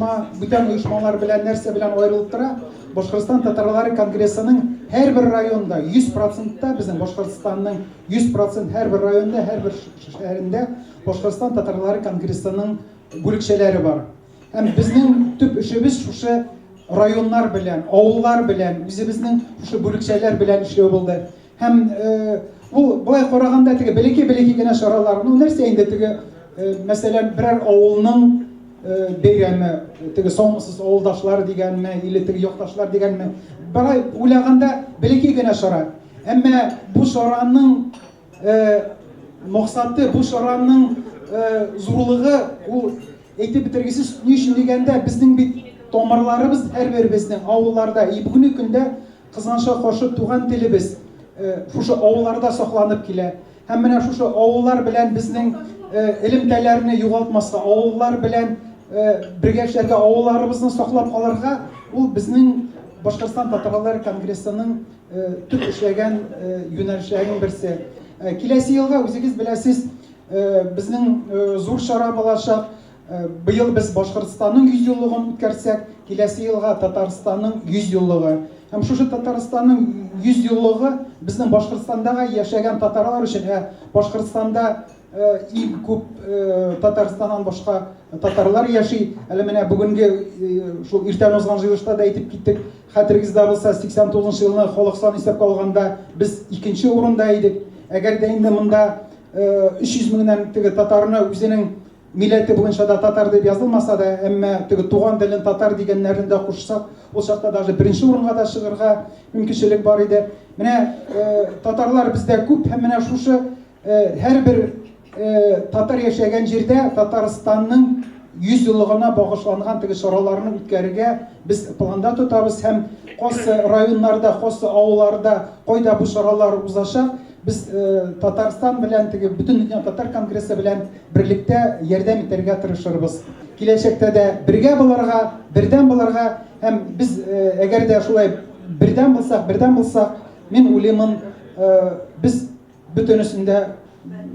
оешма бүтән оешмалар белән нәрсә белән аерылып тора? Башкортстан татарлары конгрессының һәрбер районда 100 процентта безнең Башкортстанның 100 процент һәрбер районда, һәрбер шәһәрендә Башкортстан татарлары конгрессының бүлекчәләре бар. Һәм безнең төп эшебез шушы районнар белән, авыллар белән, үзебезнең шушы бүлекчәләр белән эшләү булды. Һәм ул болай караганда теге бәләкәй-бәләкәй генә чаралар. Ну нәрсә инде теге, мәсәлән, берәр авылның бәйрәме, теге саумысыз авылдашлар дигәнме, или теге якташлар дигәнме. Болай уйлаганда бәләкәй генә чара. Әмма бу чараның максаты, бу чараның зурлыгы ул әйтеп бетергесез. Ни өчен дигәндә, безнең бит тамырларыбыз һәрберебезнең авылларда. И бүгенге көндә Кызганычка каршы, туган телебез шушы авылларда сакланып килә. Һәм менә шушы авыллар белән безнең элемтәләрне югалтмаска, авыллар белән бергә эшләргә, авылларыбызны саклап калырга, ул безнең Башкортстан татарлары конгрессының төп эшләгән юнәлешләренең берсе. Киләсе елга, үзегез беләсез, безнең зур чара булачак. Быел без Башкортстанның 100 еллыгын үткәрсәк, киләсе елга Татарстанның 100 еллыгы. Һәм шушы Татарстанның 100 еллыгы безнең Башкортстандагы яшәгән татарлар өчен, ә Башкортстанда иң күп Татарстаннан башка татарлар яши. Әле менә бүгенге шул иртән узган җыелышта да әйтеп киттек. Хәтерегездә булса, 89 елны халык саны исәпкә алганда без икенче урында идек. Әгәр дә инде монда 300 меңнән теге татарны үзенең Милләте буенча да татар дип язылмаса да, әмма теге туган телен татар дигәннәрен дә кушсак, ул чакта даже беренче урынга да чыгырга мөмкинчелек бар иде. Менә татарлар бездә күп һәм менә шушы һәрбер татар яшәгән җирдә Татарстанның 100 еллыгына багышланган теге чараларны үткәрергә без планда тотабыз һәм кайсы районнарда, кайсы авылларда кайда бу чаралар узачак, без Татарстан белән теге Бөтендөнья татар конгрессы белән берлектә ярдәм итәргә тырышырбыз. Киләчәктә дә бергә булырга, бердәм булырга һәм без әгәр дә шулай бердәм булсак, бердәм булсак, мин уйлыймын, без бөтенесен дә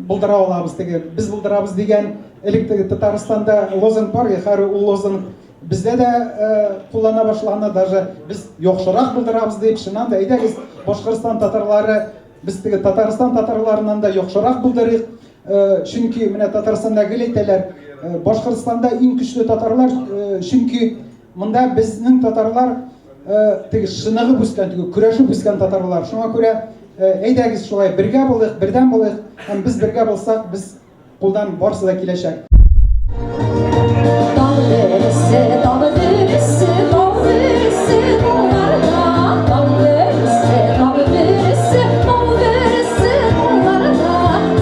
булдыра алабыз теге. Без булдырабыз дигән элек теге Татарстанда лозунг бар, хәзер ул лозунг бездә дә куллана башланы, даже без яхшырак булдырабыз дип, чыннан да әйдәгез, Башкортстан татарлары, без теге Татарстан татарларыннан да яхшырак булдырыйк. Чөнки менә Татарстанда гел әйтәләр, Башкортстанда иң көчле татарлар, чөнки монда безнең татарлар теге чыныгып үскән, теге көрәшеп үскән татарлар. Шуңа күрә әйдәгез шулай бергә булыйк, бердәм булыйк һәм без бергә булсак, без кулдан барысы да киләчәк. Тау бөресе, тау бөресе, тау бөресе тауларда, тау бөресе, тау бөресе, тау бөресе тауларда,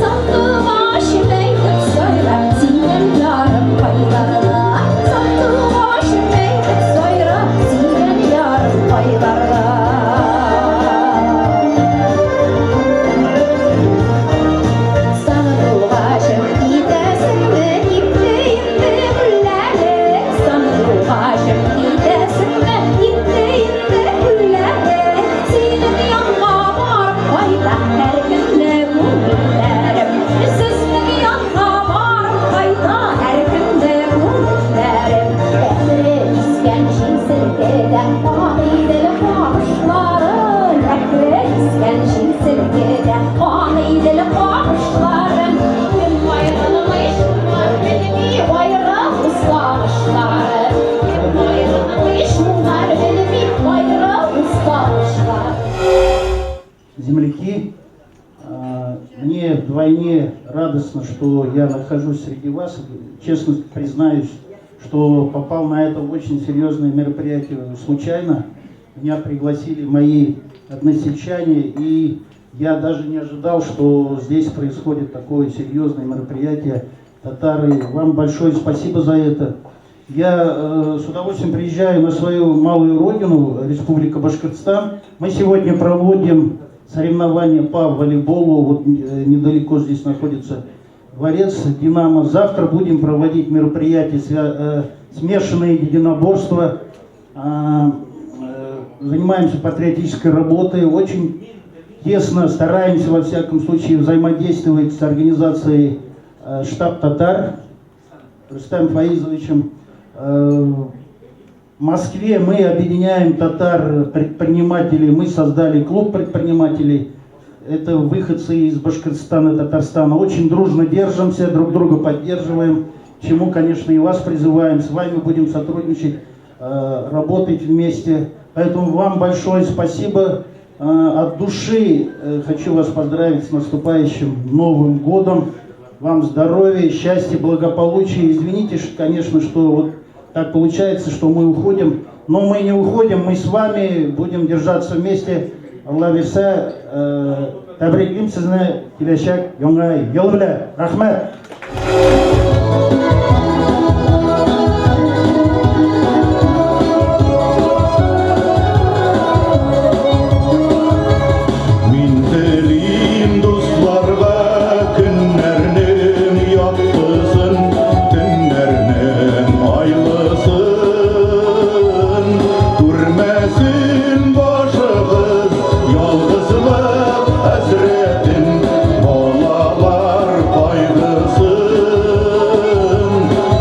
сандугачым әйтеп сайра, синең ярым кайларда, сандугачым әйтеп сайра, синең ярым кайларда. Сандугачым китәсеңме, китте инде гөлләре. Сандугачым китәсеңме, китте инде гөлләре. Синең янга барып кайта һәр көнне күңелләрем. Сезнең янга барып кайта һәр көнне күңелләрем. Әкре искән җил селкетә Агыйдел камышларын. Әкре искән җил селкетә Агыйдел камышларын. Кем аерылмый шуңар белми аерылу сагышларын. Кем аерылмый шуңар белми аерылу сагышларын. Земляки, мне вдвойне радостно, что я нахожусь среди вас. Честно признаюсь, что попал на это очень серьезное мероприятие случайно. Меня пригласили мои односельчане, и я даже не ожидал, что здесь происходит такое серьезное мероприятие. Татары, вам большое спасибо за это. Я с удовольствием приезжаю на свою малую родину, Республика Башкортостан. Мы сегодня проводим соревнования по волейболу. Вот недалеко здесь находится дворец «Динамо». Завтра будем проводить мероприятия, смешанные единоборства. Занимаемся патриотической работой. Очень тесно стараемся, во всяком случае, взаимодействовать с организацией «Штаб Татар», Рустам Фаизовичем. В Москве мы объединяем татар предпринимателей, мы создали клуб предпринимателей. Это выходцы из Башкортостана, Татарстана. Очень дружно держимся, друг друга поддерживаем, чему, конечно, и вас призываем. С вами будем сотрудничать, работать вместе. Поэтому вам большое спасибо. От души хочу вас поздравить с наступающим Новым годом. Вам здоровья, счастья, благополучия. Извините, конечно, что вот так получается, что мы уходим. Но мы не уходим, мы с вами будем держаться вместе. Алла бирсә, тәбриклим сезне киләчәк яңа ел белән. Рәхмәт! Мин телим дусларга көннәрнең яктысын, төннәрнең айлысын. Күрмәсен башыгыз ялгызлык хәсрәтен, балалар кайгысын.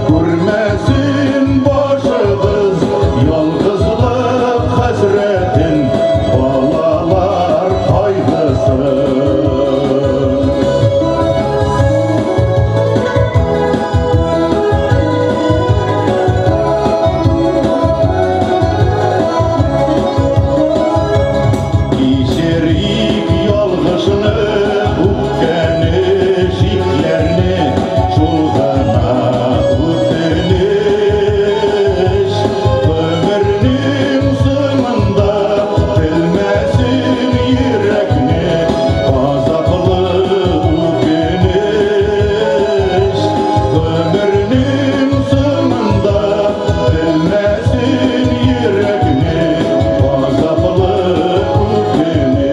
Күрмәсен башыгыз ялгызлык хәсрәтен, балалар кайгысын. Кичерик ялгышны, үпкәне, шикләрне, шул гына үтенеч. Гомернең соңында телмәсен йөрәкне газаплы үкенеч. Гомернең соңында телмәсен йөрәкне газаплы үкенеч.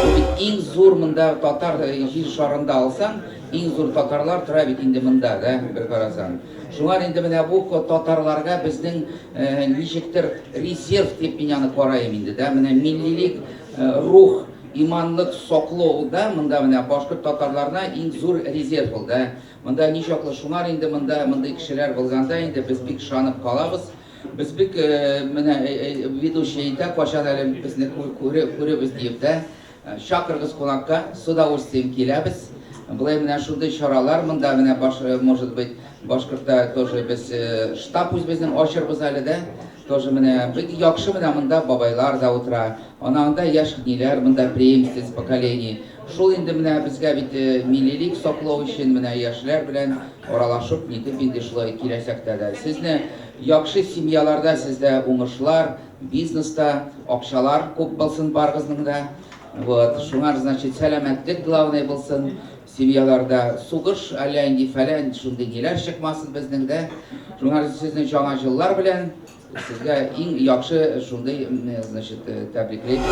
Бу бит иң зур монда татар җир шарында алсаң, иң зур татарлар тора бит инде монда, да, бер карасаң. Шуңар инде менә бу татарларга безнең ничектер резерв дип мин аны карыйм инде, да, менә миллилек, рух, иманлык саклау да монда менә башкорт татарларына иң зур резерв ул, да. Монда ничаклы шуңар инде монда мондый кешеләр булганда инде без бик ышанып калабыз. Без бик менә ведущий әйтә, кайчан әле безне күребез диеп дә. Чакырыгыз кунакка, с удовольствием киләбез. Болай менә шундый чаралар монда менә баш, может быть, башкортта тоже без штаб үзебезнең ачырбыз әле дә. Тоже менә бик яхшы менә монда бабайлар да утыра. Ананда яшь ниләр монда преемственность поколений. Шул инде менә безгә бит миллилек саклау өчен менә яшьләр белән аралашып нитеп инде шулай киләчәктә дә. Сезне яхшы семьяларда сездә уңышлар, бизнеста акчалар күп булсын барыгызның да. Вот, шуңар, значит, сәламәтлек главный булсын семьяларда. Сугыш, әллә инде фәлән шундый ниләр чыкмасын безнең дә. Шуңар сезнең яңа җыллар белән сезгә иң яхшы шундый, значит, тәбриклим.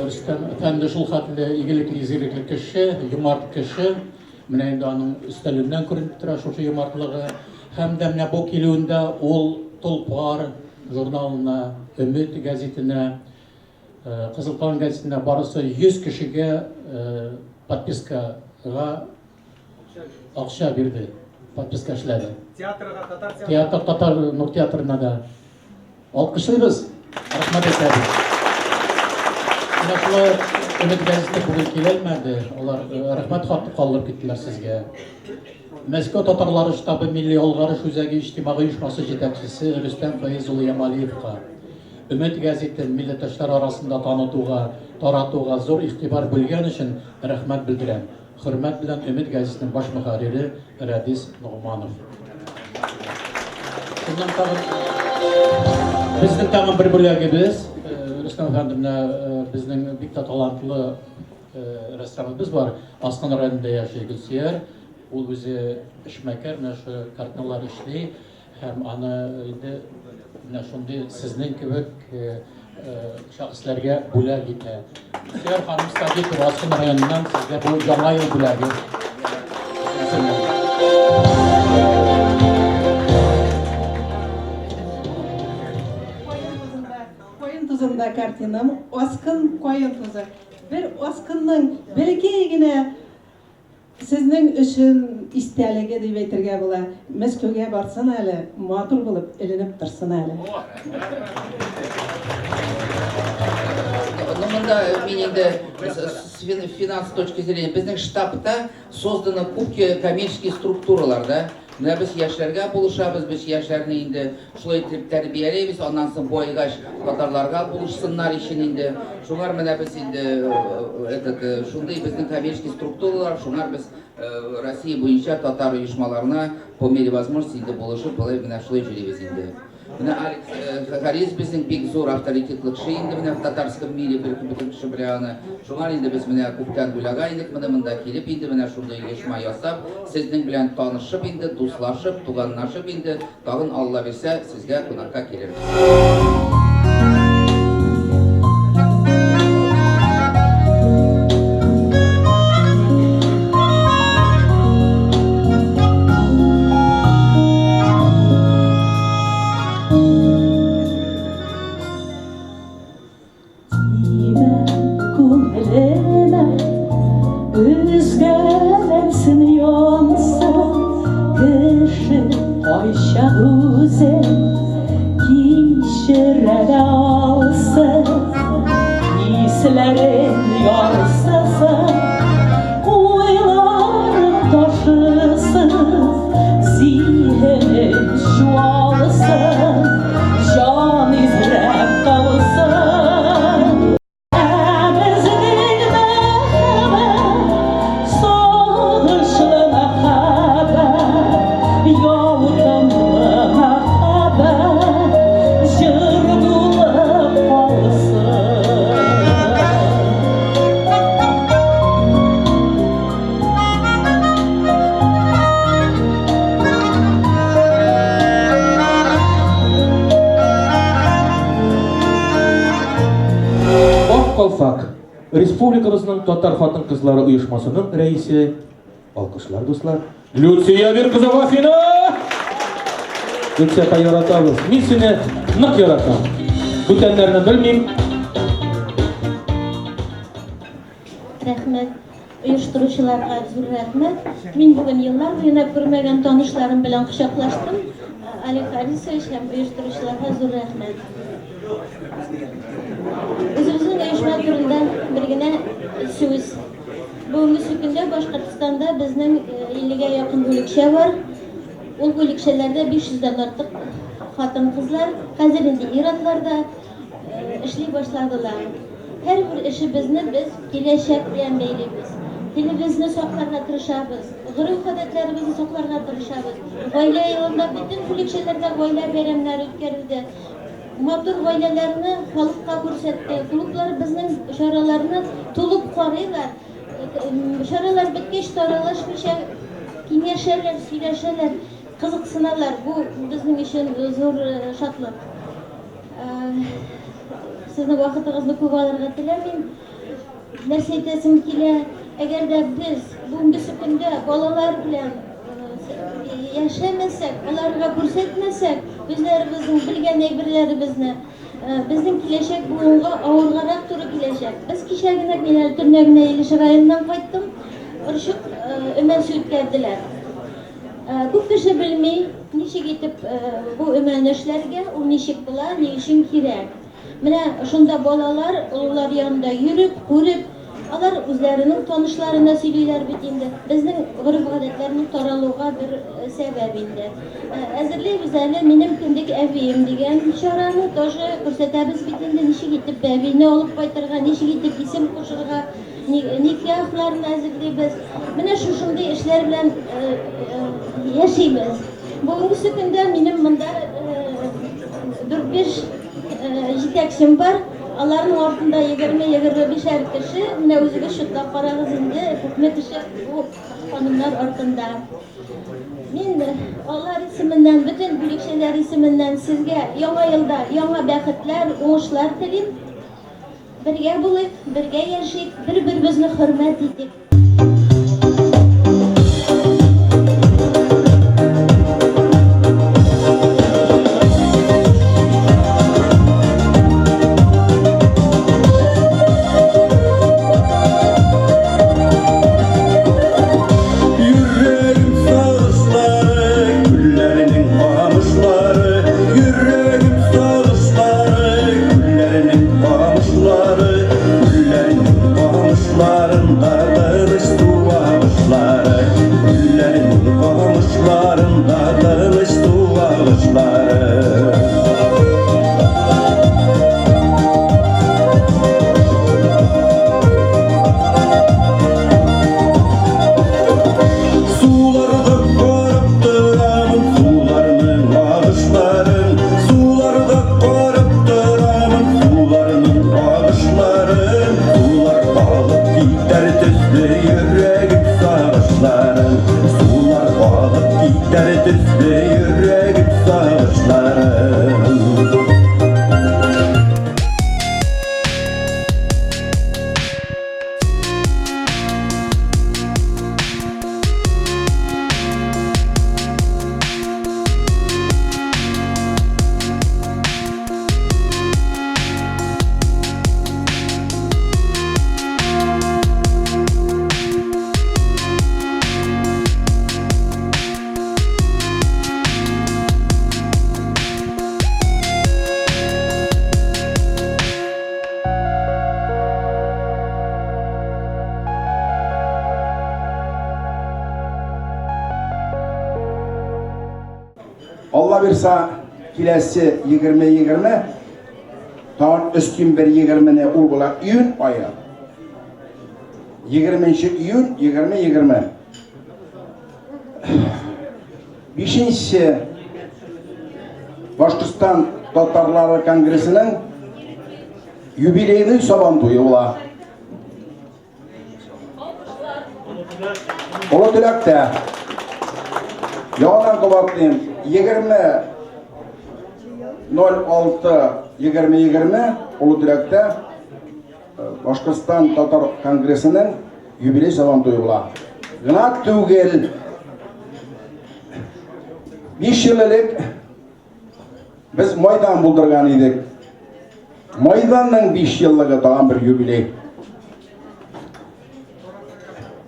Рөстәм әфәнде шул хәтле игелекле, изгелекле кеше, юмарт кеше. Менә инде аның өстәленнән күренеп тора шушы юмартлыгы. Һәм дә менә бу килүендә ул Толпар журналына, Өмет гәзитенә, Кызыл таң гәзитенә барысы 100 кешегә подпискага акча бирде, подписка эшләде. Театрга, татар театры. Театр, татар Нур театрына да. Алкышлыйбыз. Рәхмәт әйтәбез. Менә шулай Өмет гәзите бүген киләлмәде. Алар рәхмәт хаты калдырып киттеләр сезгә. Мәскәү татарлары штабы Милли алгарыш үзәге иҗтимагый оешмасы җитәкчесе Рөстәм Фәиз улы Ямалиевка Өмет гәзитен милләттәшләр арасында танытуга, таратуга зур игътибар бүлгән өчен рәхмәт белдерәм. Хөрмәт белән Өмет гәзитенең баш мөхәррире Рәдис Ногманов. Шуннан тагын безнең тагын бер бүләгебез, Рөстәм әфәнде, менә безнең бик тә талантлы рәссамыбыз бар. Аскын районында яши Гөлсөяр. Ул үзе эшмәкәр, менә шу картиналар эшли. Һәм аны инде менә шундый сезнең кебек шәхесләргә бүләк итә. Гөлсөяр ханым Садикова Аскын районыннан сезгә бу яңа ел бүләге. Каен тузында картинам, Аскын каен тузы. Бер аскынның бәләкәй генә сезнең өчен истәлеге дип әйтергә була. Мәскәүгә барсын әле, матур булып эленеп торсын әле. Ну, монда мин инде с финанс точки зрения, безнең штабта созданы күп коммерческий структуралар, да. Менә без яшьләргә булышабыз, без яшьләрне инде шулай итеп тәрбиялибез, аннан соң баегач татарларга булышсыннар өчен инде. Шуңар менә без инде этот шундый безнең коммерческий структуралар, шуңар без Россия буенча татар оешмаларына по мере возможности инде булышып, болай менә шулай йөрибез инде. Менә Алекс Харис безнең бик зур авторитетлы кеше инде менә в татарском мире бер бөтен кеше белә аны. Шуңа инде без менә күптән уйлаган идек моны монда килеп инде менә шундый оешма ясап, сезнең белән танышып инде, дуслашып, туганлашып инде тагын Алла бирсә, сезгә кунакка килербез. Тимә күңелемә, өзгәләнсен, янсын. Кеше кайчак үзен кичерә дә алсын, хисләрен ярсысын, уйларын ташысын, зиһенен чуалсын, җан изрәп калсын. Ә безнең мәхәббәт, сагышлы мәхәббәт, ялкынлы мәхәббәт, җыр булып калсын. Ак калфак, республикабызның татар хатын-кызлары оешмасының рәисе, алкышлар, дуслар, Люция Вер кызы Вафина! Люция апа, яратабыз. Мин сине нык яратам. Бүтәннәрне белмим. Рәхмәт. Оештыручыларга зур рәхмәт. Мин бүген еллар буена күрмәгән танышларым белән кочаклаштым. Олег Харисович һәм оештыручыларга зур рәхмәт. Үзебезнең оешма турында бер генә сүз. Бүгенге көндә Башкортстанда безнең 50-гә якын бүлекчә бар. Ул бүлекчәләрдә 500 дән артык хатын-кызлар, хәзер инде ир-атлар да эшли башладылар. Һәрбер эшебезне без киләчәк белән бәйлибез. Телебезне сакларга тырышабыз, гореф-гадәтләребезне сакларга тырышабыз. Гаилә елында бөтен бүлекчәләрдә гаилә бәйрәмнәре үткәрелде. Матур гаиләләрне халыкка күрсәтте. Клублар безнең чараларны тулып карыйлар. Чаралар беткәч, таралышмыйча киңәшәләр, сөйләшәләр, кызыксыналар. Бу безнең өчен зур шатлык. Сезнең вакытыгызны күп алырга теләмим. Нәрсә әйтәсем килә, әгәр дә без бүгенгесе көндә балалар белән яшәмәсәк, аларга күрсәтмәсәк үзләребезнең белгән әйберләребезне, безнең киләчәк буынга авыргарак туры киләчәк. Без кичә генә, мин әле төнлә генә Илеш районыннан кайттым, орчык өмәсе үткәрделәр. Күп кеше белми, ничек итеп бу өмәне эшләргә, ул ничек була, ни өчен кирәк. Менә шунда балалар олылар янында йөреп, күреп, алар үзләренең танышларына сөйлиләр бит инде. Безнең гореф-гадәтләрнең таралуга бер сәбәп инде. Әзерлибез әле Минем кендек әбием дигән чараны, тоже күрсәтәбез бит инде, ничек итеп бәбине алып кайтырга, ничек итеп исем кушырга. Никахларны әзерлибез. Менә шушындый эшләр белән яшибез. Бүгенгесе көндә минем монда дүрт-биш җитәкчем бар. Аларның артында 20-25 кеше. Менә үзегез чутлап карагыз инде, күпме кеше бу ханымнар артында. Мин алар исеменнән, бөтен бүлекчәләр исеменнән сезгә яңа елда яңа бәхетләр, уңышлар телим. Бергә булыйк, бергә яшик, бер-беребезне хөрмәт итик. бирса, киләсе 20-20, тагын өстим бер 20-не, ул була июнь ае. 20 июнь 20-20. Бишенче Башкортстан татарлары конгрессының юбилейный сабан туе була. Олы Теләктә. Яңадан кабатлыйм. 20 06 20 20 Олы Теләктә Башкортстан татар конгрессының юбилей сабан туе була. Гына түгел. 5 ел элек без Майдан булдырган идек. Майданның 5 еллыгы тагын бер юбилей.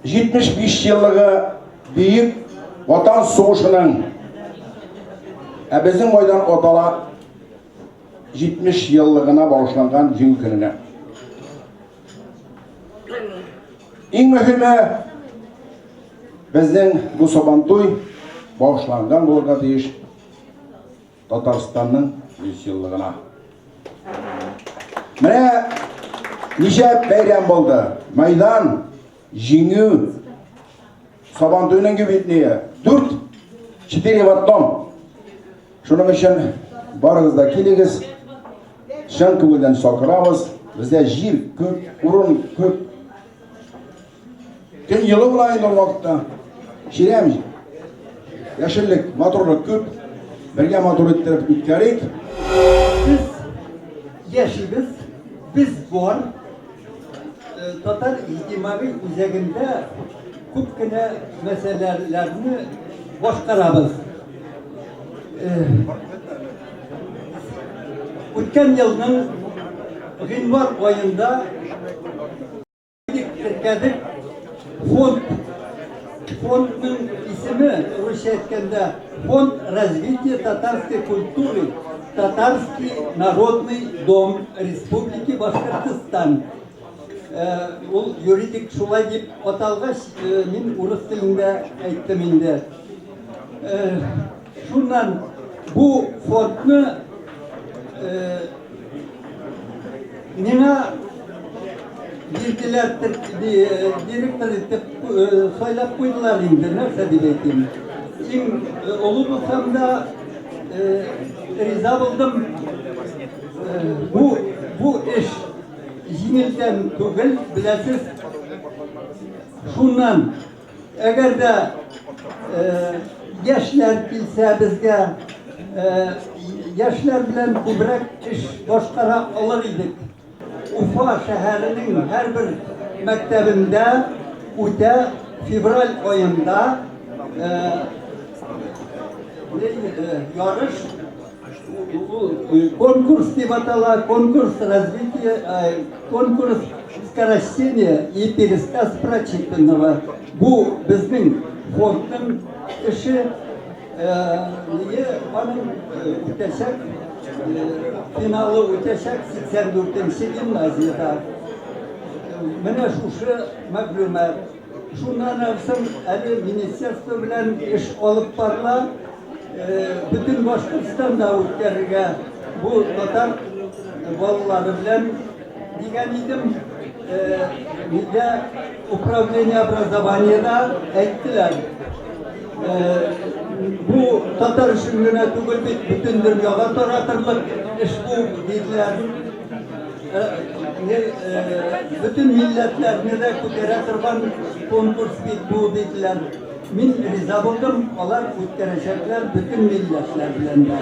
75 еллыгы Бөек Ватан сугышының. Ә безнең Майдан атала 70 еллыгына багышланган Җиңү көненә. Иң мөһиме безнең бу Сабантуй багышланган булырга тиеш Татарстанның 100 еллыгына. Менә ничә бәйрәм булды. Майдан, Җиңү, Сабантуйның юбилее. 4, 4 в одном. Шуның өчен барыгыз да килегез. Чын күңелдән чакырабыз. Бездә җир күп, урын күп. Көн елы була инде ул вакытта. Чирәм, яшеллек, матурлык күп. Бергә матур иттереп үткәрик. Без яшибез, без бар. Татар иҗтимагый үзәгендә күп кенә мәсьәләләрне башкарабыз. Үткән елның гыйнвар аенда теркәдек фонд. Фондның исеме, русча әйткәндә, Фонд развития татарской культуры, Татарский народный дом Республики Башкортостан. Ул юридик шулай дип аталгач, мин урыс телендә әйттем инде. Шуннан бу фондны миңа бирделәр, директор итеп сайлап куйдылар инде, нәрсә дип әйтим. Иң олы булсам да, риза булдым. Бу, бу эш җиңелдән түгел, беләсез. Шуннан, әгәр дә яшьләр килсә безгә, яшьләр белән күбрәк эш башкара алыр идек. Уфа шәһәренең һәрбер мәктәбендә үтә февраль аенда ярыш конкурс дип атала, конкурс развития, конкурс скорочтения и пересказ прочитанного. Бу безнең фондның эше, аның үтәчәк, финалы үтәчәк 84 гимназиядә. Менә шушы мәгълүмат. Шуннан соң әле министерство белән эш алып барыла. Бөтен Башкортстанда үткәрергә бу татар балалары белән дигән идем. Нидә управление образованиеда әйттеләр. Бу татар өчен генә түгел бит, бөтен дөньяга таратырлык эш бу, диделәр. Бөтен милләтләрне дә күтәрә торган конкурс бит бу, диделәр. Мин риза булдым, алар үткәрәчәкләр бөтен милләтләр белән дә.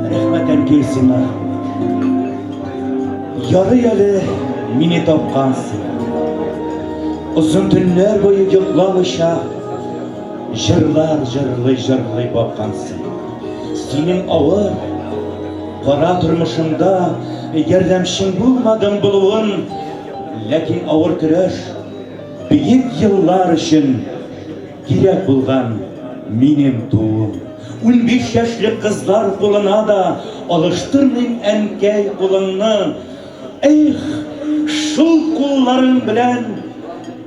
Рәхмәт, әнкәй, сиңа. Ярый әле мине тапкансың. Озын төннәр буе йокламыйча, җырлар җырлый-җырлый баккансың. Синең авыр, кара тормышыңда ярдәмчең булмадым булуын, ләкин авыр көрәш бөек еллар өчен кирәк булган минем тууым. 15 яшьлек кызлар кулына да алыштырмыйм әнкәй кулыңны. Эх, шул кулларың белән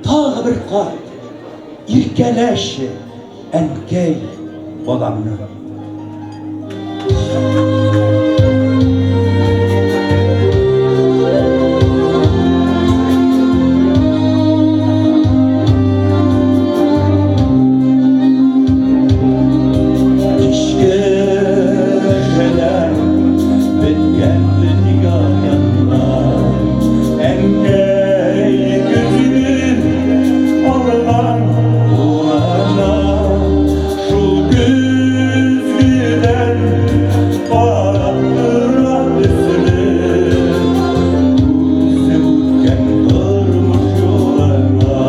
тагы бер кат. Иркәләче, әнкәй, балаңны. Кичке рәшәләр беткән дөнья янына, Әнкәй көзге алган кулына, Шул көзгедән карап тора төсле, Үзе үткән тормыш юлына.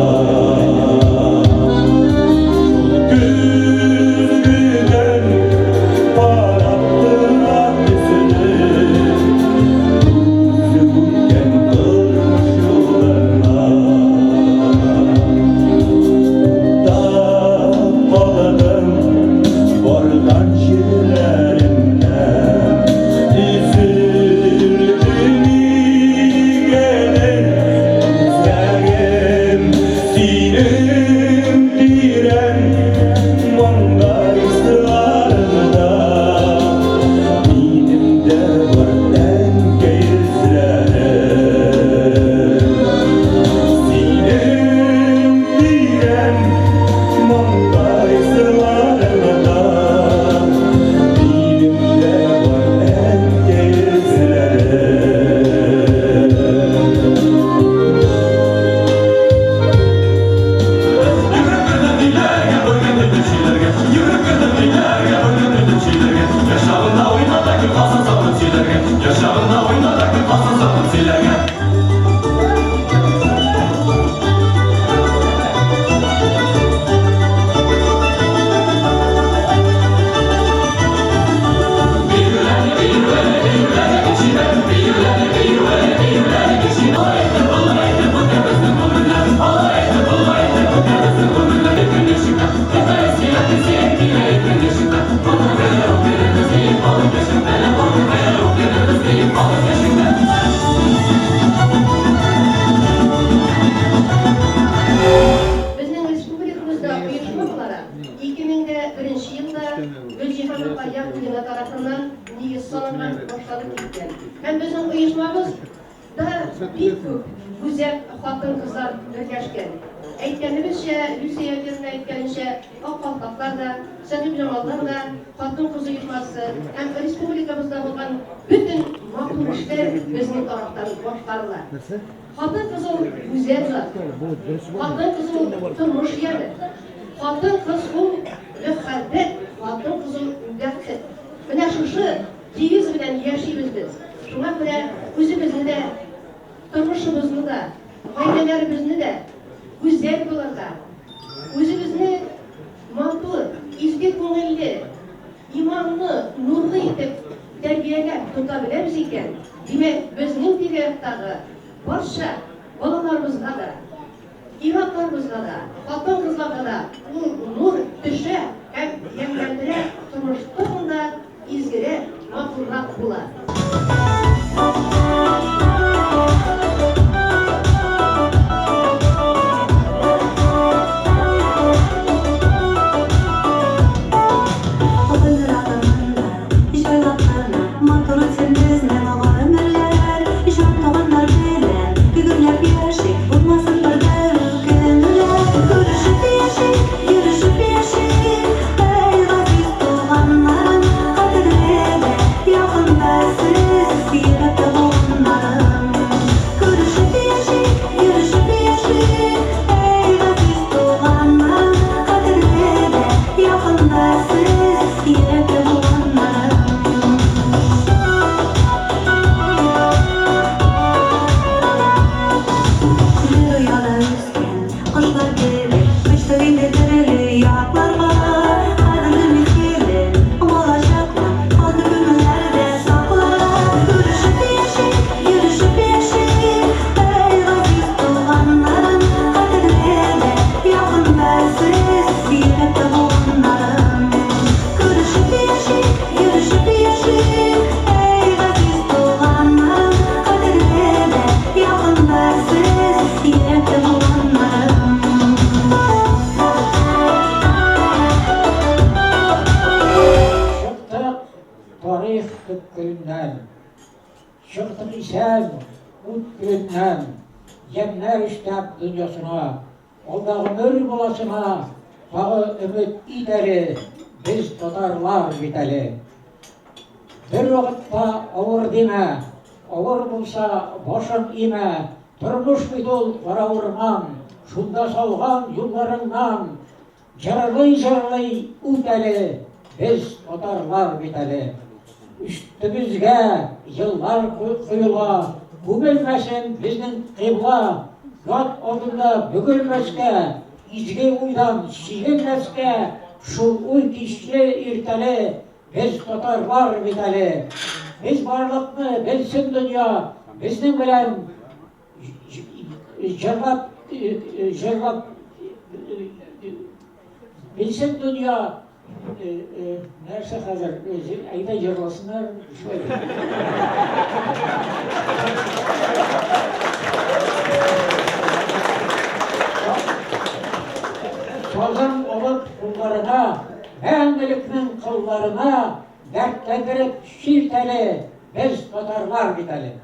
Шул көзгедән карап тора төсле, Үзе үткән тормыш юлына. Туктап калдым барган җирләремнән, Өзелде нигәдер күзләрем, Синең тирән маңгай сырларыңда. Минем дә бар әнкәй эзләрем. Синең тирән маңгай сырларыңда. Минем дә бар әнкәй эзләрем. Безнең республикабызда оешма буларак 2001 елда Гөлҗиһан апа Ягудина тарафыннан нигез салынган, башланып киткән. Һәм безнең оешмабыз да бик күп гүзәл хатын-кызлар берләшкән. Әйткәнебезчә, Люция Япирова әйткәнчә, Ак калфаклар да, Сәхибҗамаллар да хатын-кыз оешмасы һәм республикабызда булган бөтен матур эшләр безнең тарафтан башкарыла. Хатын-кыз ул гүзәл зат. Хатын-кыз ул тормыш яме. Хатын-кыз ул мәхәббәт, хатын-кыз ул бәхет. Менә шушы девиз белән яшибез без. Шуңа күрә үзебезне дә, тормышыбызны да, гаиләләребезне дә гүзәл булырга, үзебезне матур, изге күңелле, иманлы, нурлы итеп тәрбияләп тота беләбез икән, димәк, безнең тирә-яктагы барча балаларыбызга да, ир-атларыбызга да, хатын-кызларга да ул нур төшә һәм ямьләндерә, тормыш тагын да изгерәк, матуррак була. Җайлап кына матур үтсен безнең гомерләр. Җан туганнар белән гөрләп яшик, булмасын бер дә үкенүләр. Күрешеп яшик, йөрешеп яшик, әй газиз туганнарым, кадерле дә, якын да. Тарих төпкеленнән. Чыктык исән ут көленнән, Ямьнәр өстәп дөньясына. Алда гомер буласына Тагы өмет ит әле, Без татарлар бит әле. Бер вакытта авыр димә, Авыр булса, башың имә, Тормыш бит ул кара урман, Шунда салган юлларыңнан Җырлый-җырлый үт әле, Без татарлар бит әле. Өстебезгә еллар коела, Күмелмәсен безнең кыйбла, Ят алдында бөгелмәскә, Изге уйдан чигенмәскә, Шул уй кичле-иртәле, Без татарлар бит әле. Без барлыкны белсен дөнья, Безнең белән җырлап, җырлап белсен дөнья. Нәрсә хәзер, әйдә җырласыннар, шулай. Сазын алып кулларына, мәңгелекнең кылларына дәртләндереп чирт әле, без татарлар бит әле.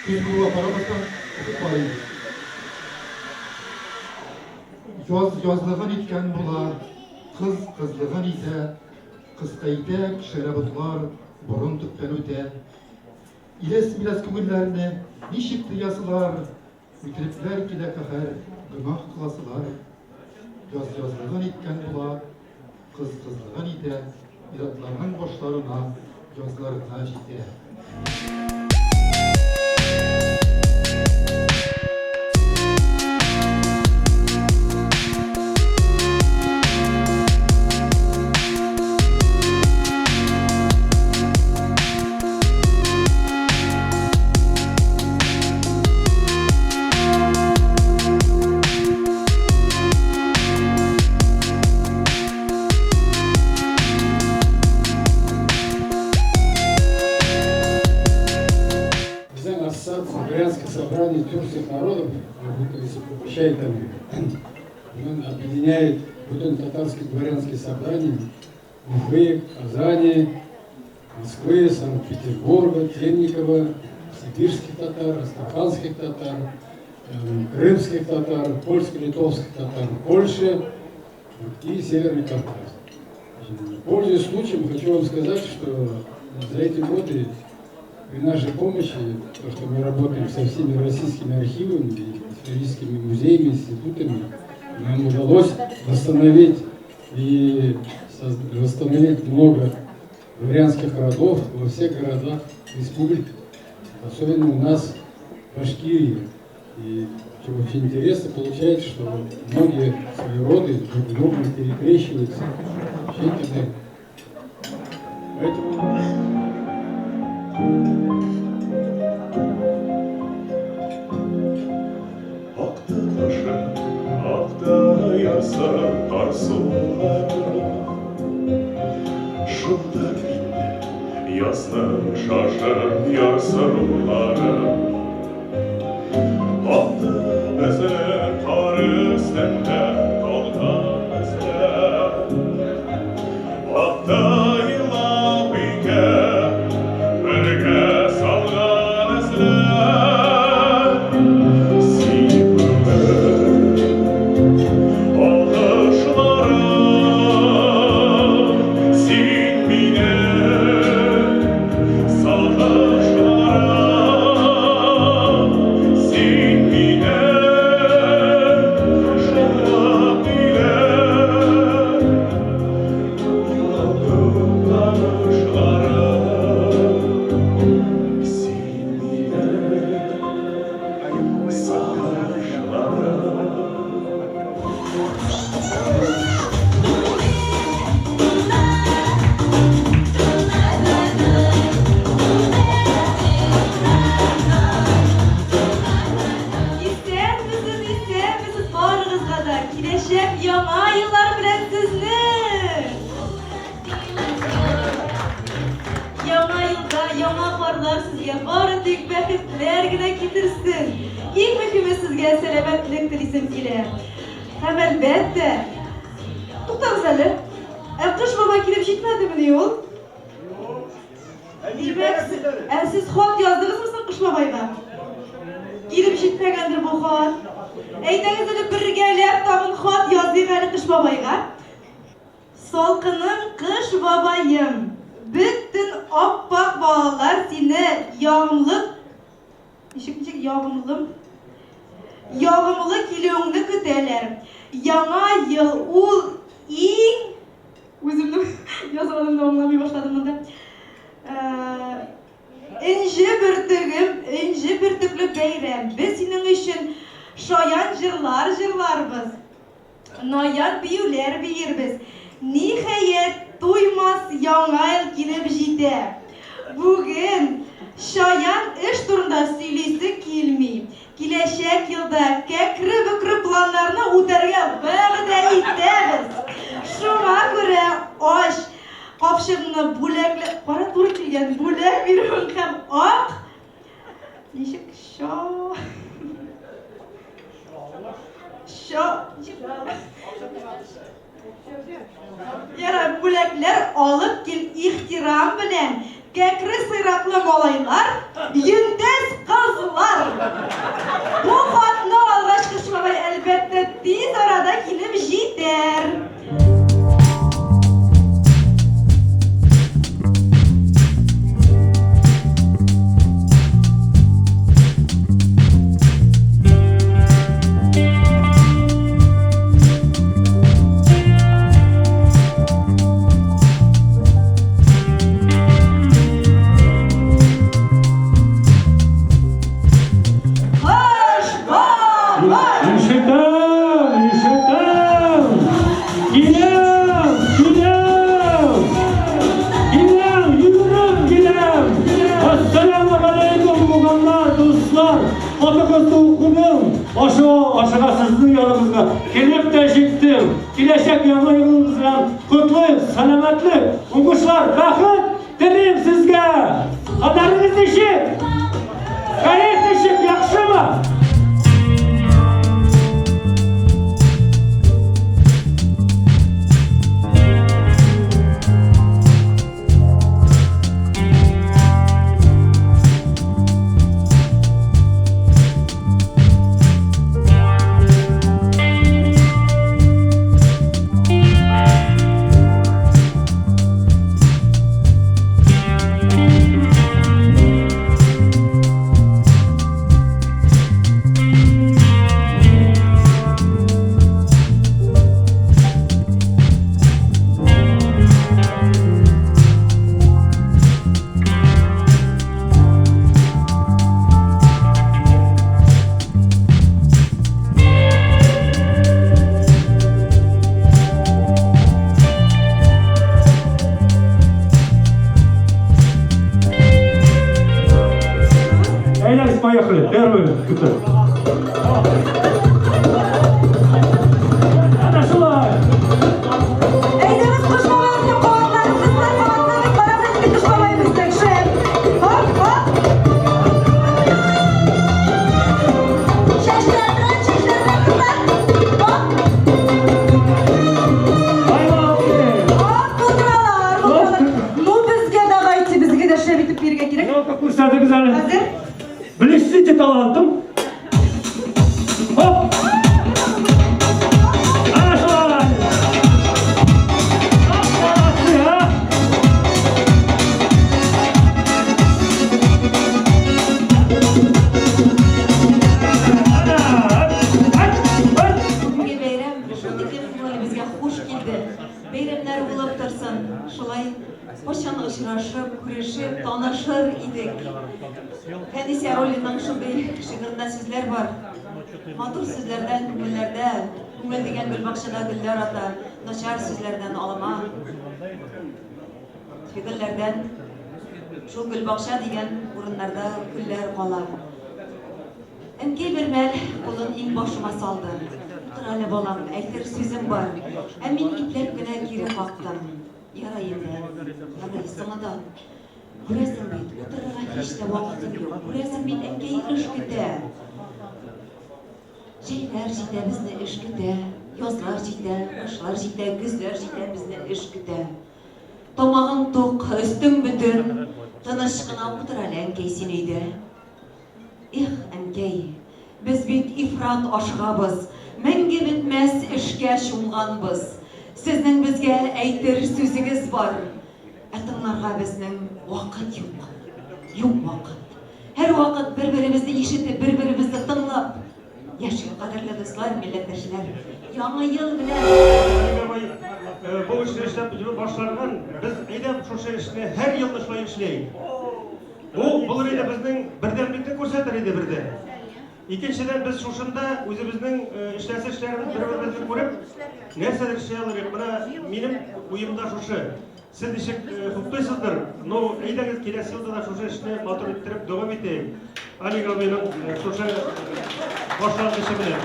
Көз булуга карамастан, укып карыйм. Яз язлыгын иткән була, кыз кызлыгын итә, кыска итәк, шәрә ботлар борын төптән үтә. Иләс-миләс күңелләрне ничек тыясылар, Үтерепләр килә каһәр, гөнаһ кыласылар. Яз язлыгын иткән була, кыз кызлыгын итә, ир-атларның башларына язлар гына җитә. Безнең Ассоциация дворянских собраний тюркских народов, он объединяет бөтен татарские дворянские собрания Уфы, Казани, Москвы, Санкт-Петербурга, Темникова, сибирских татар, астраханских татар, крымских татар, польско-литовских татар Польши и Северный Кавказ. Пользуясь случаем, хочу вам сказать, что за эти годы при нашей помощи, то, что мы работаем со всеми российскими архивами, историческими музеями, институтами, нам удалось восстановить и восстановить много дворянских родов во всех городах республики, особенно у нас в Башкирии. И что очень интересно получается, что многие свои роды друг с другом перекрещиваются. Вообще Поэтому... Акты ташы, акты ярсы, кар сулары. Шылтыр инде язның шашы ярсулары. Акты безнең кар өстендә калган эзләр. Акты елап өйгә бергә салган эзләр. Син бүген алкышларың, син минем сагышларым, син минем шатлык илә. Югалдым танышларым, син минем сагышларым. Исәнмесез, исәнмесез барыгызга да! Киләчәк яңа еллар белән сезне! Яңа елда яңа парлар сезгә бары тик бәхетләр генә китерсен. Иң мөһиме сезгә сәламәтлек телисем килә. Һәм әлбәттә, туктагыз әле. Ә Кыш бабай килеп җитмәдемени ул? Димәк, ә сез хат яздыгызмы соң Кыш бабайга? Килеп җитмәгәндер бу хат. Әйдәгез әле бергәләп тагын хат языйк әле Кыш бабайга. Салкыным Кыш бабаем, бөтен ап-ак балалар сине ягымлы, ничек, ничек, ягымлым, ягымлы килүеңне көтәләр. Яңа ел ул иң, үземнең язганымны аңламый башладым монда. Энҗе бөртегем, энҗе бөртекле бәйрәм. Без синең өчен шаян җырлар җырларбыз. Наян биюләр биербез. Ниһаять, туймас Яңа ел килеп җитә. Бүген чаян эш турында сөйлисе килми. Киләчәк елда кәкре-бөкре планнарны үтәргә вәгъдә итәбез. Шуңа күрә ач капчыгыңны бүләкле, кара туры килгән, бүләк бирүең һәм ак Ничек ча? Ча. Ярар, бүләкләр алып кил ихтирам белән. Кәкре сыйраклы малайлар, йөнтәс кызлар! Хатыгызны укыдым. Ашыга, ашыга сезнең яныгызга килеп тә җиттем. Киләчәк яңа елыгыз белән котлыйм. Сәламәтлек, уңышлар, бәхет телим сезгә. Хәлләрегез ничек? Кәеф ничек, яхшымы? Әйдәгез, поехали. Первый. Әнә шулай. Әйдәгез, Кыш бабайны кабатлагыз, кызлар кабатлагыз, карагыз инде Кыш бабай безнең шәп. Хоп, хоп. Чәчләр белән, чәчләр белән, кызлар. Хоп. Хоп, булдыралар, булдыралар. Ну, безгә давайте, безгә дә шәп итеп бирергә кирәк. Ну-ка, күрсәтегез әле. Хәзер. Блестите талантом. Хоп! Әнә шулай. Хоп, молодцы, а? Бүгенге бәйрәм шул тиклем күңелебезгә хуш килде. Бәйрәмнәр булып торсын. Шулай кайчан очрашып, күрешеп, танышыр идек. Фәнис Яруллинның шундый шигырендә сүзләр бар. Матур сүзләрдән күңелләрдә, күңел дигән гөлбакчада гөлләр ата, начар сүзләрдән алма. Фигыльләрдән шул гөлбакча дигән урыннарда көлләр кала. Әнкәй бер мәл кулын иңбашыма салды. Утыр әле, балам, әйтер сүзем бар. Ә мин ипләп кенә кире кактым. Ярай инде, ярый, соңыннан. Күрәсең бит, утырырга һич тә вакытым юк. Күрәсең бит, әнкәй эш көтә. Җәйләр җитә, безне эш көтә. Язлар җитә, кышлар җитә, көзләр җитә, безне эш көтә. Тамагың тук, өстең бөтен. Тыныч кына утыр әле, әнкәй, син өйдә. Эх, әнкәй, без бит ифрат ашыгабыз, мәңге бетмәс эшкә чумганбыз. Сезнең безгә әйтер сүзегез бар, ә тыңларга безнең вакыт юк. Юк вакыт. Һәрвакыт бер-беребезне ишетеп, бер-беребезне тыңлап яшик, кадерле дуслар, милләттәшләр. Яңа ел белән! Бабай бу эшне эшләп башланган, без әйдә шушы эшне һәр елны шулай эшләйек. Бу булыр иде безнең бердәмлекне күрсәтер иде бердән. Икенчедән без шушында үзебезнең эшләсе эшләребез бер-беребезне күреп, нәрсәдер эшли алыр идек. Менә минем уемда шушы. Сез ничек хуплыйсыздыр, но әйдәгез киләсе елда да шушы эшне матур иттереп дәвам итәйек. Алик абыйның шушы башлангычы белән.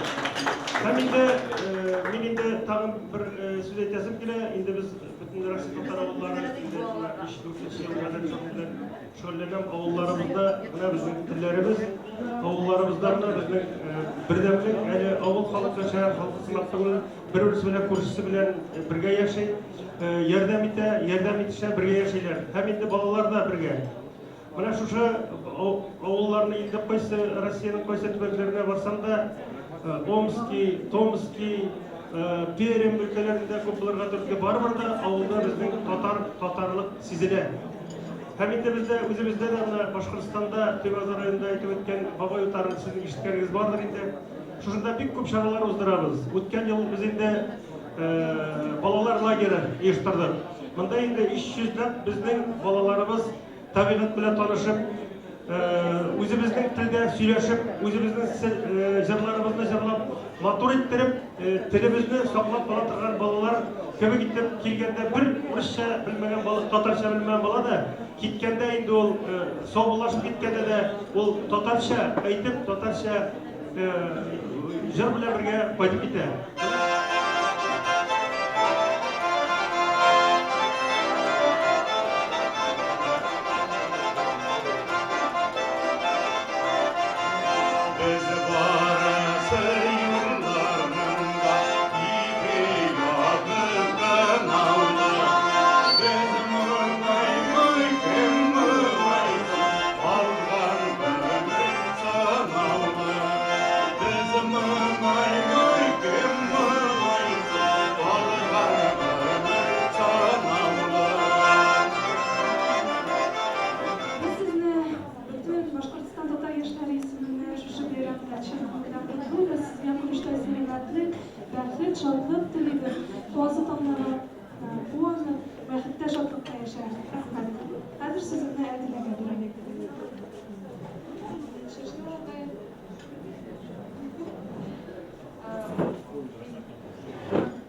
Һәм инде мин инде тагын бер сүз әйтәсем килә. Инде без бөтен Россия татар авыллары инде 3-4 ел хәзер шуның белән шөгыльләнәм. Авылларыбызда менә безнең телләребез, авылларыбызда менә безнең бердәмлек, әле авыл халкы, шәһәр халкы сымак түгел, бер-берсе белән, күршесе белән бергә яши, ярдәм итә, ярдәм итешә, бергә яшиләр. Һәм инде балалар да бергә. Менә шушы авылларны инде кайсы Россиянең кайсы төбәкләренә барсаң да, Омский, Томский, Пермь өлкәләрендә күп булырга туры барыбер дә авылда безнең татар, татарлык сизелә. Һәм инде бездә үзебездә дә менә Башкортстанда Туймазы районында әйтеп үткән Бабай утарын сезнең ишеткәнегез бардыр инде. Шушында бик күп чаралар уздырабыз. Үткән ел без инде балалар лагеры оештырдык. Монда инде 300 ләп безнең балаларыбыз табигать белән танышып, Үзебезнең телдә сөйләшеп, үзебезнең җырларыбызны җырлап, матур иттереп, телебезне саклап кала торган балалар кебек итеп килгәндә бер урысча белмәгән бала, татарча белмәгән бала да киткәндә инде ул саубуллашып киткәндә дә ул татарча әйтеп, татарча җыр белән бергә кайтып китә. Без барасы юлларның да ике ягы кынаулы. Без моңаймый, кем моңайсын, калган гомер сынаулы. Без моңаймый, кем моңайсын, калган гомер сынаулы. Без сезне бөтен Башкортстан татар яшьләре исеменнән шушы бәйрәм белән чын күңелдән котлыйбыз. Сезгә корычтай сәламәтлек, бәхет, шатлык телибез. Туасы таңнары куанып, бәхеттә, шатлыкта яшәгез. Рәхмәт. Хәзер сүземне Әдиләгә бирәм.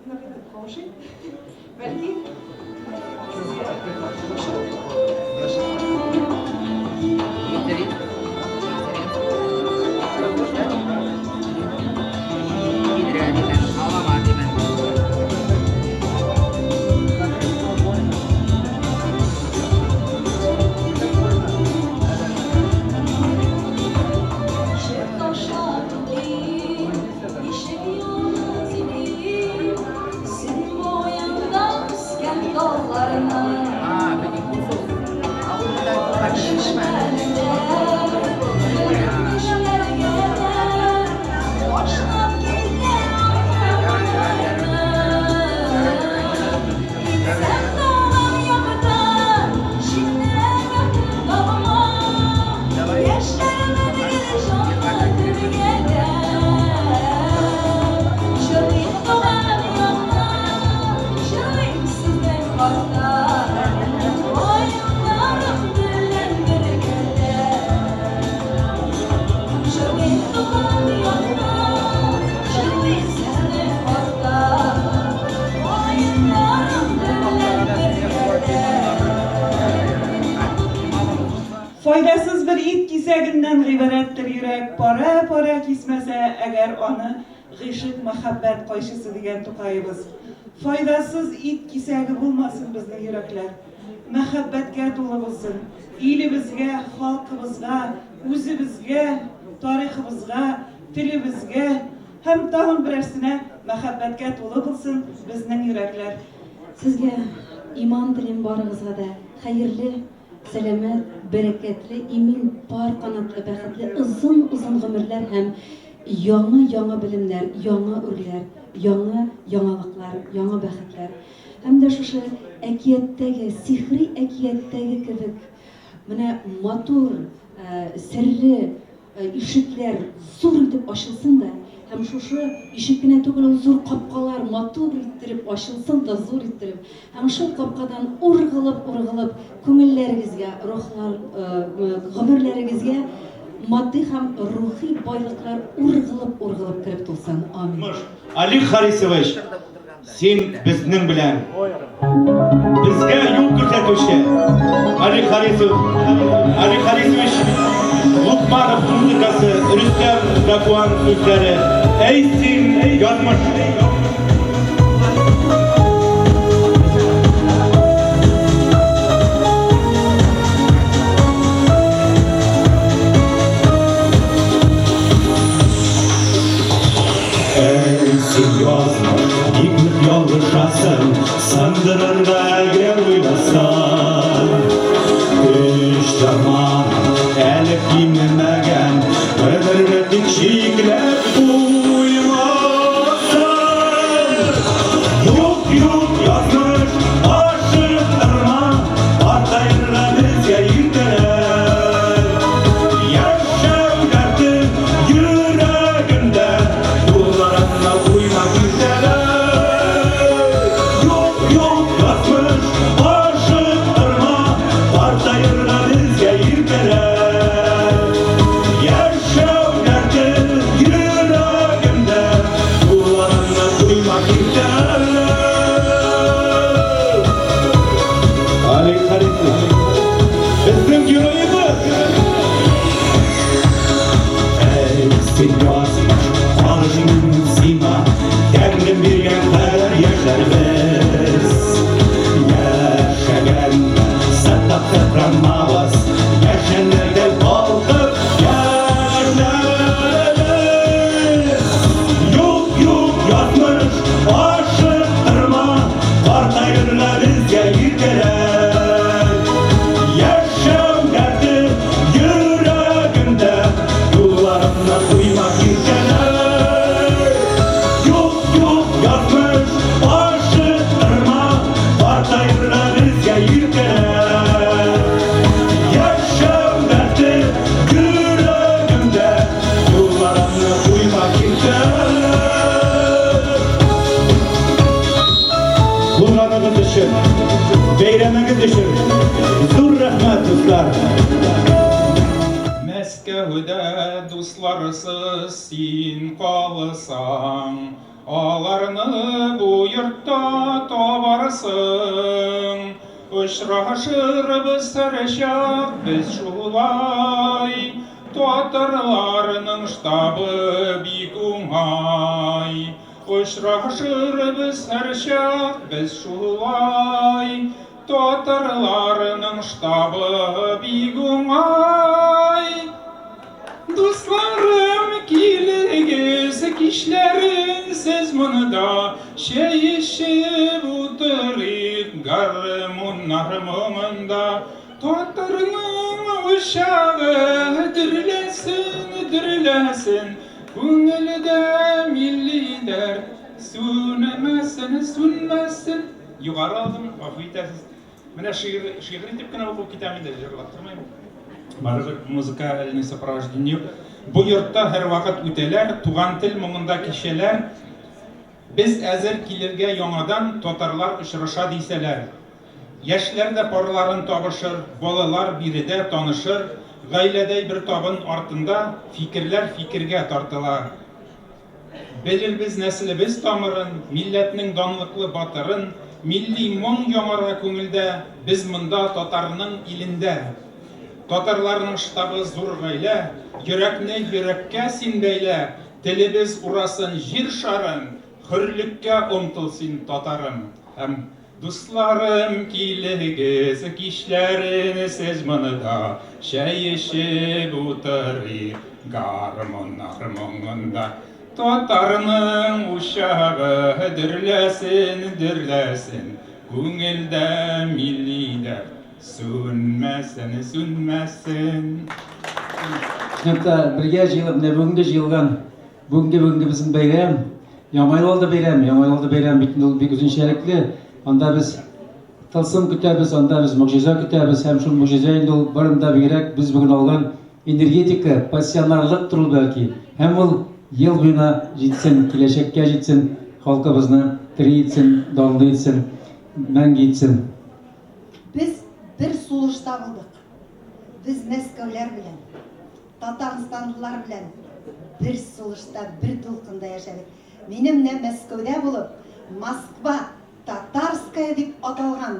Нык итеп каушыйм. Бәлки, сезгә Ишек ташлап китим, ишек юлы сибим, Сөн буенда үскән талларны. Чишмәләрдә мишләргә дә башлап китә агымнарны. Китсәм туган яктан, читтә бәхет табмам, Яшәрмен гел җанлы дөньяда. Җырлыйм туган якта, җырлыйм сезнең хакта, Каеннарым белән бергәләп. Җырлыйм туган якта, җырлыйм сезнең хакта, Каеннарым белән бергәләп. Файдасыз бер ит кисәгеннән гыйбарәттер йөрәк, парә-парә кисмәсә әгәр аны гыйшык мәхәббәт кайчысы дигән Тукаебыз. Файдасыз ит кисәге булмасын безнең йөрәкләр. Мәхәббәткә тулы булсын. Илебезгә, халкыбызга, үзебезгә, тарихыбызга, телебезгә һәм тагын берәрсенә мәхәббәткә тулы булсын безнең йөрәкләр. Сезгә иман телим барыгызга да, хәерле, сәламәт, бәрәкәтле, имин, пар канатлы, бәхетле, озын-озын гомерләр һәм яңа-яңа белемнәр, яңа үрләр, яңа яңалыклар, яңа бәхетләр. Һәм дә шушы әкияттәге, сихри әкияттәге кебек менә матур, серле ишекләр зур итеп ачылсын да, һәм шушы ишек кенә түгел, ул зур капкалар матур иттереп ачылсын да, зур иттереп, һәм шул капкадан ургылып-ургылып күңелләрегезгә, рухлар, гомерләрегезгә матди һәм рухи байлыклар ургылып-ургылып кереп тулсын. Амин. Алик Харисович, син безнең белән. Безгә юл күрсәтүче Алик Харисов, Алик Харисович Лукманов музыкасы, Рөстәм Дакуан сүзләре. Әй син, язмыш! Әй син, язмыш, бик нык ялгышасың, Сындырырга әгәр уйласаң. Көч дәрман әле кимемәгән, Гомерне тик чикләп куймасаң. Юк, юк, язмыш, ашыктырма, Картаерга безгә иртәрәк. Яшәү дәрте йөрәгемдә, Кулларыңа куйма киртәләр. Юк, юк, язмыш, ашыктырма, Картаерга безгә иртәрәк. Син язмыш, карышмыйм сиңа, Тәңрем биргән кадәр яшәрбез. Яшәгәндә сытып сыкранмабыз, Яшеннәрдәй балкып яшәрбез. Юк, юк, язмыш, ашыктырма, Картаерга безгә иртәрәк. Яшәү дәрте йөрәгемдә, Юлларымны куйма киртәләр. Юк, юк, язмыш, ашыктырма, Картаерга безгә иртәрәк. Яшәү дәрте йөрәгемдә, Юлларымны куйма киртәләр. Булганыгыз өчен, бәйрәмегез өчен зур рәхмәт, дуслар! Мәскәүдә дусларсыз син калсаң, Аларны бу йортта табарсың. Очрашырбыз һәрчак без шулай, Татарларның штабы бик уңай. Очрашырбыз һәрчак без шулай, Татарларның штабы бик уңай. Дусларым, килегез, кичләрен сез монда чәй эчеп утырыйк, гармуннар моңында. Татарның учагы дөрләсен, дөрләсен, күңелдә милли дәрт сүнмәсен, сүнмәсен. Югары алдым, гафу итәсез. Менә шигырь, шигырь итеп кенә укып китәм инде, җырлап тормыйм. Барыбер музыкальный сопровождение юк. Бу йортта һәрвакыт үтәләр, туган тел моңында кичәләр. Без әзер килергә яңадан, татарлар очраша дисәләр. Яшьләр дә парларын табышыр, балалар биредә танышыр, гаиләдәй бер табын артында фикерләр фикергә тартыла. Белербез нәселебез тамырын, милләтнең данлыклы батырын, милли моң яңара күңелдә, без монда татарның илендә. Татарларның штабы зур гаилә, йөрәкне йөрәккә син бәйлә, телебез урасын җир шарын, хөрлеккә омтыл син, татарым. Һәм Дусларым, килегез, кичләрен сез монда чәй эчеп утырыйк, гармуннар моңында. Татарның учагы дөрләсен, дөрләсен, күңелдә милли дәрт сүнмәсен, сүнмәсен. Чынлап та, бергә җыелып, менә бүгенге җыелган Бүгенге бүгенге безнең бәйрәм, Яңа ел алды бәйрәме. Яңа ел алды бәйрәм бит инде ул бик үзенчәлекле. Анда без тылсым көтәбез, анда без могҗиза көтәбез һәм шул могҗиза инде ул барын да бигрәк без бүген алган энергетика, пассионарлыктыр ул бәлки. Һәм ул ел буена җитсен, киләчәккә җитсен, халкыбызны тере итсен, данлы итсен, мәңге итсен. Без бер сулышта булдык. Без мәскәүләр белән. Татарстанлылар белән бер сулышта, бер дулкында яшәдек. Минем менә Мәскәүдә булып, Москва татарская дип аталган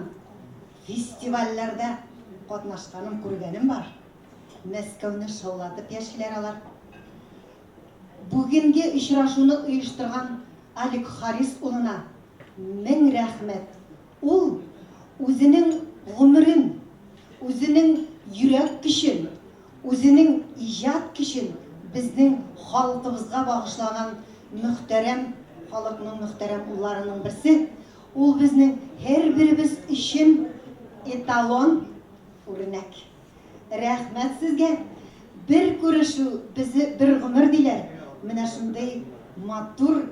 фестивальләрдә катнашканым, күргәнем бар. Мәскәүне шаулатып яшиләр алар. Бүгенге очрашуны оештырган Алик Харис улына мең рәхмәт. Ул үзенең гомерен, үзенең йөрәк көчен, үзенең иҗат көчен безнең халкыбызга багышлаган мөхтәрәм халыкның мөхтәрәм улларының берсе. Ул безнең һәрберебез өчен эталон, үрнәк. Рәхмәт сезгә! Бер күрешү безе бер гомер диләр, менә шундый матур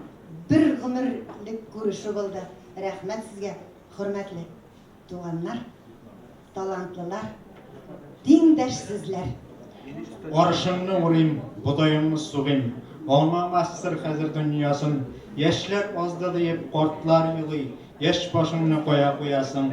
бер гомерлек күрешү булды. Рәхмәт сезгә, хөрмәтле туганнар, талантлылар, тиңдәшсезләр! Арышыңны урыйм, бодаеңны сугыйм, Аңламассыр хәзер дөньясын. Яшьләр азды диеп, картлар елый, Яшь башыңны кая куясың?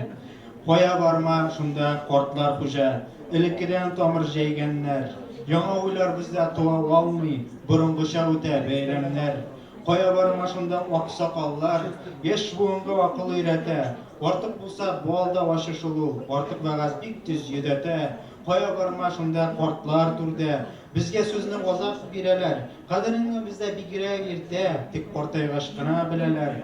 Кая барма, шунда картлар хуҗа. Элеккедән тамыр җәйгәннәр. Яңа уйлар бездә туа алмый, Борынгыча үтә бәйрәмнәр. Кая барма, шунда аксакаллар, Яшь буынга акыл өйрәтә. Артык булса, бал да ачы шул ул, Артык вәгазь бик тиз йөдәтә. Кая барма, шунда картлар түрдә. Безгә сүзне азак бирәләр. Кадереңне бездә бигрәк иртә, тик картайгач кына беләләр.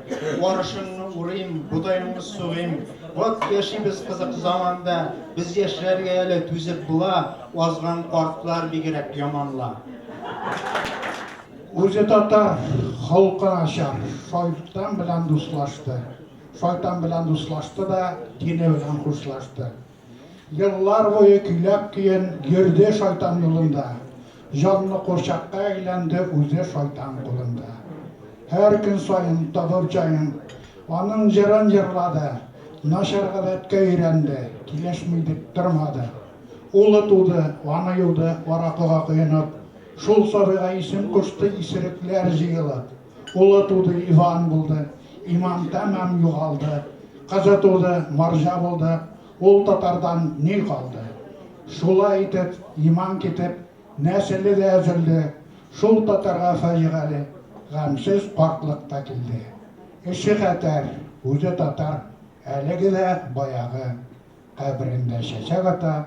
Арышыңны урыйм, бодаеңны сугыйм. Вот яшибез кызык заманда, без яшьләргә әле түзеп була, азган картлар бигрәк яманла. Үзе татар, холкы начар, шайтан белән дуслашты. Шайтан белән дуслашты да, дине белән хушлашты. Еллар буе көйләп көен йөрде шайтан юлында. Җанлы курчакка әйләнде үзе шайтан кулында. Һәр көн саен табып җаен, аның җырын җырлады. Начар гадәткә өйрәнде, килешми дип тормады. Улы туды, аны юды, аракыга коенып. Шул сабыйга исем кушты исерекләр җыелып. Улы туды, Иван булды, иман тәмам югалды. Кызы туды, марҗа булды, ул татардан ни калды? Шулай итеп, иман китеп, нәселе дә өзелде. Шул татарга фаҗигале, гамьсез картлык та килде. Эше хәтәр, үзе татар, әлеге дә баягы. Каберендә чәчәк ата,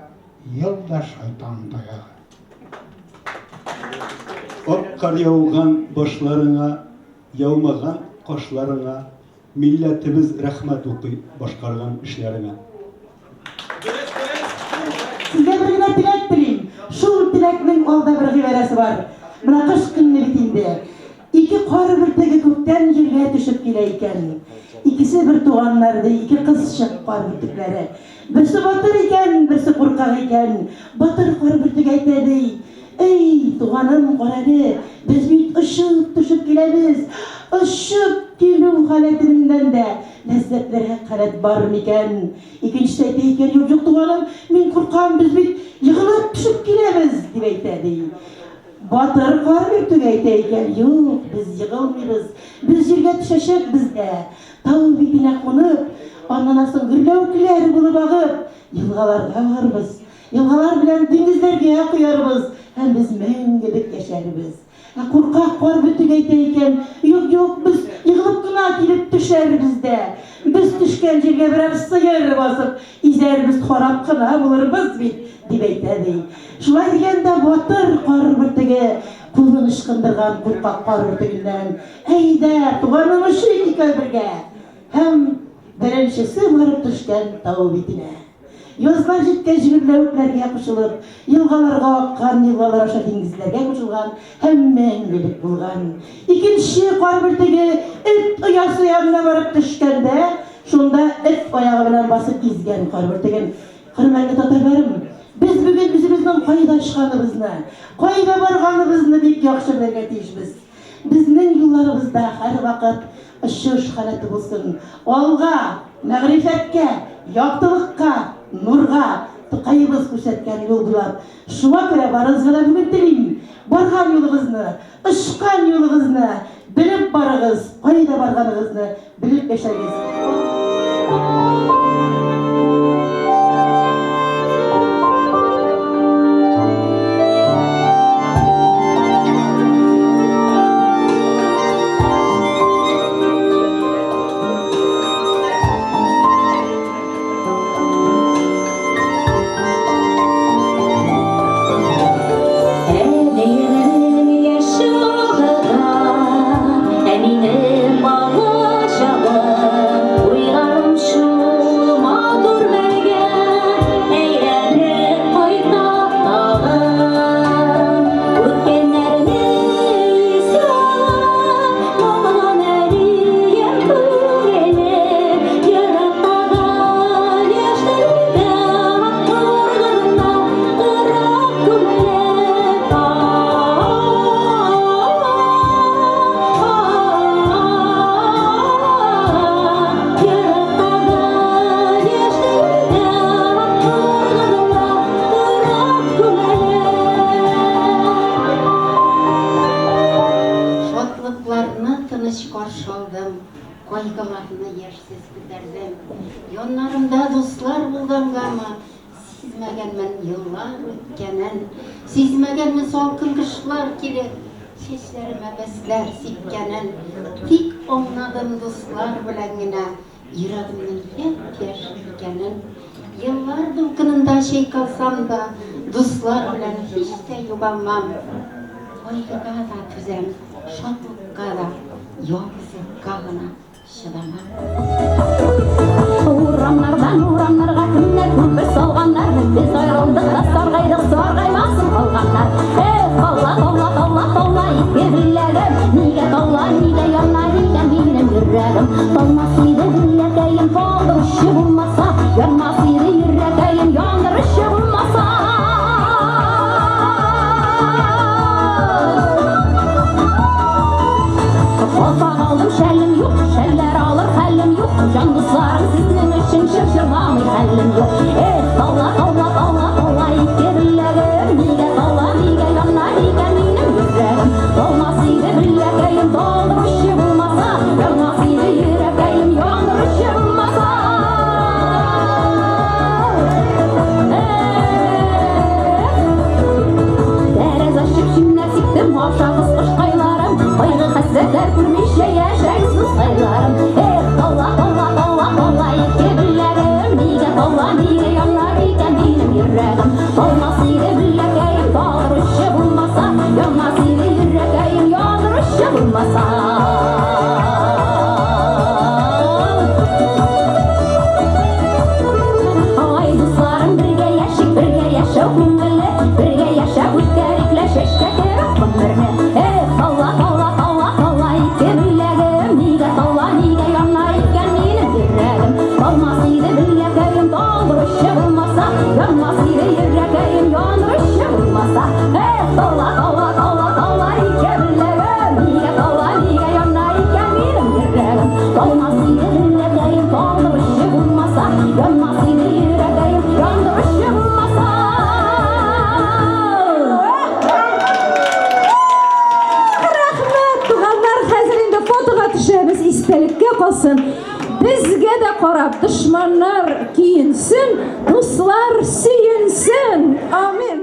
ел да шайтан таягы. Ак кар яуган башларыңа, яумаган кашларыңа, милләтебез рәхмәт укый башкарган эшләреңә. Сезгә бер генә теләк телим. Шул теләкнең алда бер гыйбарәсе бар. Менә кыш көнне бит инде. Ике кар бөртеге күктән җиргә төшеп килә икән. Икесе бер туганнар, ди, ике кызчык кар бөртекләре. Берсе батыр икән, берсе куркак икән. Батыр кар бөртеге әйтә, ди, Әй, туганым, карале, без бит очып төшеп киләбез. Очып килү халәтеннән дә ләззәтлерәк халәт бар микән? Икенчесе әйтә икән, Юк, юк, туганым, мин куркам, без бит егылып төшеп киләбез, дип әйтә, ди. Батыр кар бөртеге әйтә икән, Юк, без егылмыйбыз, без җиргә төшәчәкбез дә, тау битенә кунып, аннан соң гөрләвекләр булып агып, елгаларга агарбыз, елгалар белән диңгезләргә коярбыз һәм без мәңгелек яшәрбез. Ә куркак кар бөртеге әйтә икән, Юк, юк, без егылып кына килеп төшәрбез дә, без төшкән җиргә берәр сыер басып изәрбез, харап кына булырбыз бит, дип әйтә, ди. Шулай дигән дә батыр кар бөртеге кулын ычкындырган куркак кар бөртегеннән, Әйдә, туганым, очыйк икәү бергә! Һәм беренчесе барып төшкән тау битенә. Язлар җиткәч, гөрләвекләргә кушылып, елгаларга аккан, елгалар аша диңгезләргә кушылган һәм мәңгелек булган. Икенче кар бөртеге эт оясы янына барып төшкәндә, шунда эт аягы белән басып изгән кар бөртеген. Хөрмәтле татарларым, без бүген үзебезнең кайда очканыбызны, кайда барганыбызны бик яхшы белергә тиешбез. Безнең юлларыбызда һәрвакыт очыш халәте булсын. Алга, мәгърифәткә, яктылыкка, нурга Тукаебыз күрсәткән юл буйлап. Шуңа күрә барыгызга да бүген телим, барган юлыгызны, очкан юлыгызны белеп барыгыз, кайда барганыгызны белеп яшәгез. Әниемнең яшь чагы ә минем бала чагым. Уйларым шул матур мәлгә әйләнеп кайта тагын. Үткәннәрне искә алып, моңлан әнием күңеле. Ерактагы яшьлектә торганда торак күңеле. Шатлыкларны тыныч каршы алдым, кайгыларны яшьсез күтәрдем. Яннарымда дуслар булгангамы, Сизмәгәнмен еллар үткәнен, Сизмәгәнмен салкын кышлар килеп, Чәчләремә бәсләр сипкәнен. Тик аңладым дуслар белән генә Йөрәгемнең япь-яшь икәнен. Еллар дулкынында чайкалсам да, дуслар белән һич тә югалмам. Кайгыга да түзәм, шатлыкка да, ялгызлыкка гына чыдамам. Урамнардан урамнарга кемнәр күпер салганнар, без аерылдык та саргайдык, саргаймасын калганнар. Эх, талла, талла, талла, талла, ике беләгем, нигә талла, нигә яна, нигә минем йөрәгем. Талмас иде беләкәем, талдыручы булмаса, янмас иде йөрәкәем, яндыручы булмаса. Калфак алдым, шәлем юк, шәлләр алыр хәлем юк. Җан дусларым, сезнең өчен чыр җырламый хәлем юк. Эх, талла, талла, талла, талла, ике беләгем, нигә талла, нигә яна, нигә минем йөрәгем. Талмас иде беләкәем, талдыручы булмаса, янмас иде йөрәкәем, яндыручы булмаса. Тәрәз ачып чүмнәр сиптем, ашагыз кошкайларым, кайгы хәсрәтләр күрмичә яшәгез дускайларым. Эх, талла, талла, талла, талла, ике беләгем, нигә талла, нигә яна икән минем йөрәгем. Талмас иде беләкәем, талдыручы булмаса, янмас иде йөрәкәем, яндыручы булмаса. Ай, дусларым, бергә яшик, бергә яшәү күңелле, бергә яшәп үткәрик лә чәчкә кебек гомерне. Эх, талла, талла, талла, талла, ике беләгем, нигә талла, нигә яна икән минем йөрәгем. Талмас иде беләкәем, талдыручы булмаса, янмас иде йөрәкәем, яндыручы булмаса. Эх, талла, талла, талла, талла, ике беләгем, нигә талла, нигә яна икән минем йөрәгем. Талмас иде беләкәем, талдыручы булмаса, янмас иде йөрәкәем, яндыручы булмаса. Рәхмәт, туганнар, хәзер инде фотога төшәбез, истәлеккә калсын. Безгә дә карап, дошманнар көенсен, дуслар сөенсен. Амин.